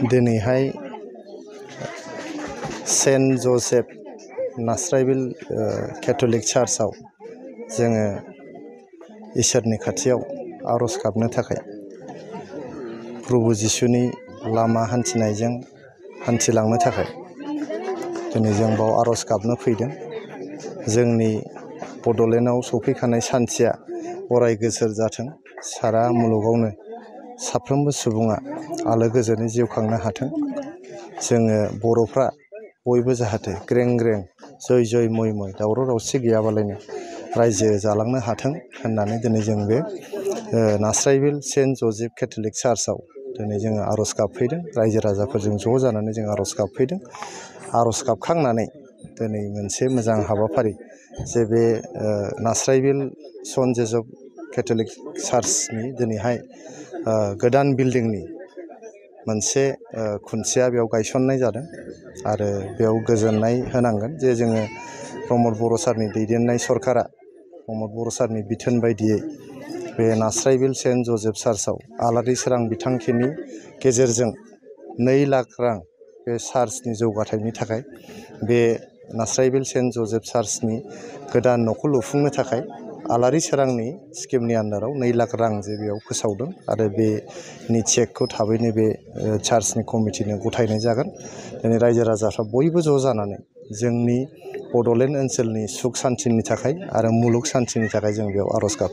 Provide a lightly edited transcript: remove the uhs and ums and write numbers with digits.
दिनैहाय saint Joseph नास्राइबिल Catholic चार्चआव जोङो इसोरनि खाथियाव आरज गाबनो थाखाय प्रभु जिसुनि लामा हान्थिनायजों हान्थिलांनो थाखाय दिनै जों बाव आरज गाबनो फैदों। जोंनि बड'लेण्डआव सफैखानाय सान्थिया अराय गोजोर जाथों। सारा मुलुगावनो साफ्रोमबो सुबुङा आलो गोजोनै जिउ खांनो हाथों। जोङो बर'फ्रा बयबो जाहाथे ग्रें ग्रें जय जय मय मय दावराव दावसि गैयाबालायनो रायजो जालांनो हाथों होननानै दिनै जों बे नास्राइबिल सेन्ट जोसेफ कैथलिक चार्चआव दिनै जोङो आरज गाबफैदों। रायजो राजाफोरजों ज' जानानै जों आरज गाबफैदों। आरज गाबखांनानै दिनै मोनसे मोजां हाबाफारि जे बे नास्राइबिल सेन्ट जोसेफ कैथलिक चार्चनि दिनैहाय गोदान बिल्डिंनि मोनसे खुन्थिया बेयाव गायसननाय जादों आरो बेयाव गोजोननाय होनांगोन जे जोङो प्रमद बर' सारनि दैदेननाय सरकारा प्रमद बर' सारनि बिथोन बायदियै बे नास्राइबिल सेन्ट जोसेफ चार्चआव आलारि सोरां बिथांखिनि गेजेरजों 2 लाख रां बे चार्चनि जौगाथायनि थाखाय बे नास्राइबिल सेन्ट जोसेफ चार्चनि गोदान न'खौ लुफुंनो थाखाय आलारि सोरांनि स्किमनि आन्दाराव 2 लाख रां जे बेयाव फोसावदों आरो बेनि चेकखौ थाबैनो बे चार्चनि कमिटिनो गथायनाय जागोन। दिनै रायजो राजाफ्रा बयबो ज' जानानै जोंनि बड'लेण्ड ओनसोलनि सुख सान्थिनि थाखाय आरो मुलुग सान्थिनि थाखाय जों बेयाव आरज गाब